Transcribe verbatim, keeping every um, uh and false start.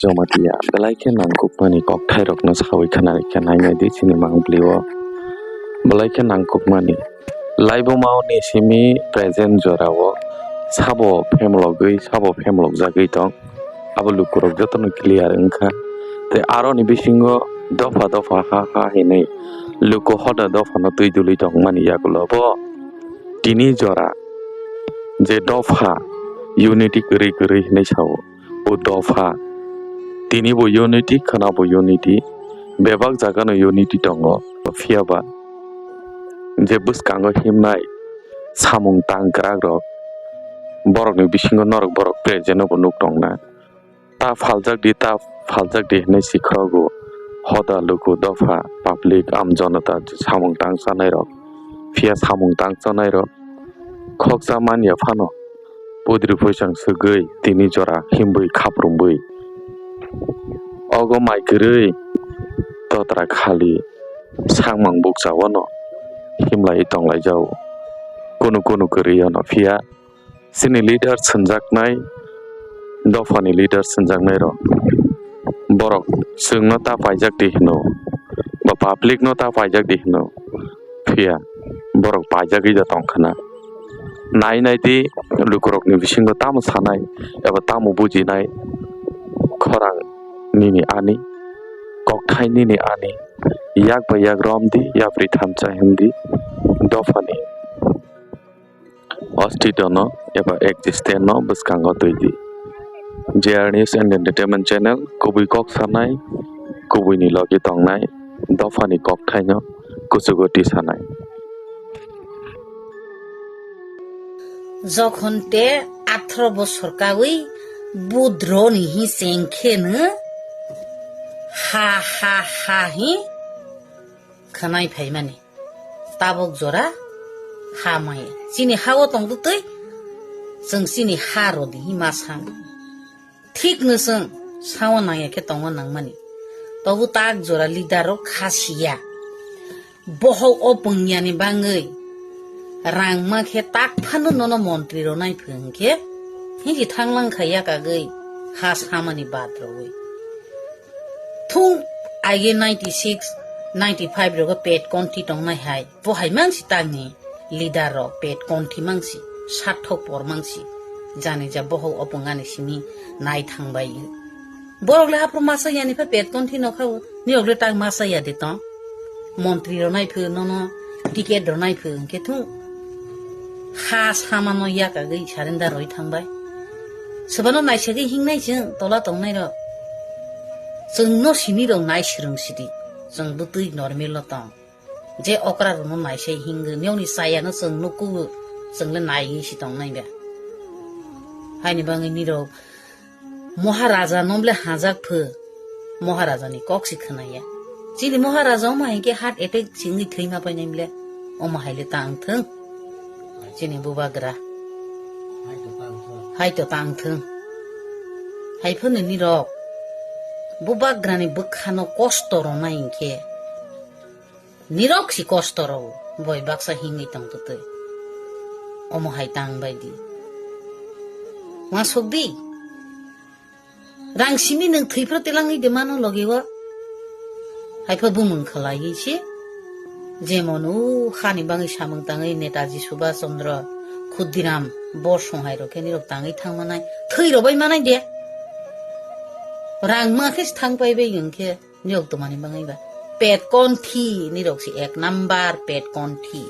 Jamatia belai khe nangkukmani kokthairokno saui khna rwkha, nainai di chini mangpili-o belai khe nangkukmani. Laibuma-o ni simi present jora-o sabo phemlogwi, sabo phemlokjagwi tong, abo lukurok jotono clear wngkha. Tei aroni bisingo dopha dopha ha ha hinwi luku hoda dophano twi dului tongmani yagulo bo tini jora je dopha unity kwrwi kwrwi hinwi sao. O dopha. Tini bo unity, khwna bo unity. Bebak jaga no unity tongo. Phiya ba je bwskango himnai samung tang kwrak rok, borok ni bisingo norok borok present no bo nuk tong na. Ta phaljak di, ta phaljak di hinwi si khorogo. Hoda luku dopha, public, am jonota samung tang chanai rok. Phiya samung tang chanai rok khoksa manya phano pudri phuisang swgwi tini jora himbwi khaprumwi. Ogo mai kwrwi totra khali sangmang bukcha-o no himlai tonglai jao. Kunu kunu kwrwi-o no phiya chini leader swnjaknai, dophani leader swnjaknai rok borok chwngno ta paijak di hino, ba public no ta paijak di hino, phiya borok paijagwi da tong khna. Nai nai di lukurokni bisingo tamo sanai eba tamo bujinai khorang nini ani, kokthai nini ani, yak bai yak rom di, yapri thansa him di, dophani ostitono eba existence no bwskango twi di. J R News and Entertainment Channel, kubui kok sanai, kubui ni logi tongnai, dophani kokthai no kuchugo tisanai. Jokhon te atharo bosor kawi budro ni hi chengkhe no ha ha ha hi khwnai phaimani. Tabuk jora ha maya. Chini ha-o tong twi chwng chini ha rodi hi ma sang. Thik no chwng sao nangya khe tongo nangmani. Tobu tak jora leader rok kha siya. Bohok o pungya ni bangwi rang ma khe tak phano nono montri rok nai phung khe hinji thanglang kha yak agwi ha samani bad rogwi. Thung aige ninety six, ninety five rogo pet konti tongnai hai. Bo hai mangsi tangni leader rok pet konti mangsi sathok por mangsi. Jani ja bohok opung ani simi nai thangbai. Borok le haphro masa yani pha pet konti no khao. Ni rok le tang masa ya de tong. Montri rok nai phu nono ticket rok nai phu hwnkhe thung. Ha sama no yak agwi surrender roi thangbai. Sobano naisagwi hingnai chwng tola tongnai rok. Chwng no simi rok nai swrwng sidi. Chwng bwtwi normal no tong. Je okra rok no naisai hingwi niyokni chaya no chwng nukugo chwng le naiwi si tongnai ba. Haini bangwi nirok Maharaja nom le hajak phu. Maharaja ni kok si khwnaya. Chini Maharaja omo hai khe heart attack singwi thwi ma painai mle. Omo hai le tang thung. Chini bubagra. Hai to tang thung. Hai phano nirok. Bubagra ni bwkha no kosto rwnai hinkhe. Nirok si kosto rw. Boi baksa hingwi tong twtwi. Omo hai tang bai di. Uansuk di. Rang simi nwng thwi phro telangwi de mano logi o. Hai pho bumung khalaiwi se. Jemon o hani bangwi samung tangwi Netaji Subhash Chandra Khudiram bo songhai rok khe nirok tangwi thang manai. Thwi rw bai manai de. Rang ma khe se thang pai bai wng khe nirok tomani bangwi ba. Pet konthi nirok se ek number pet konthi.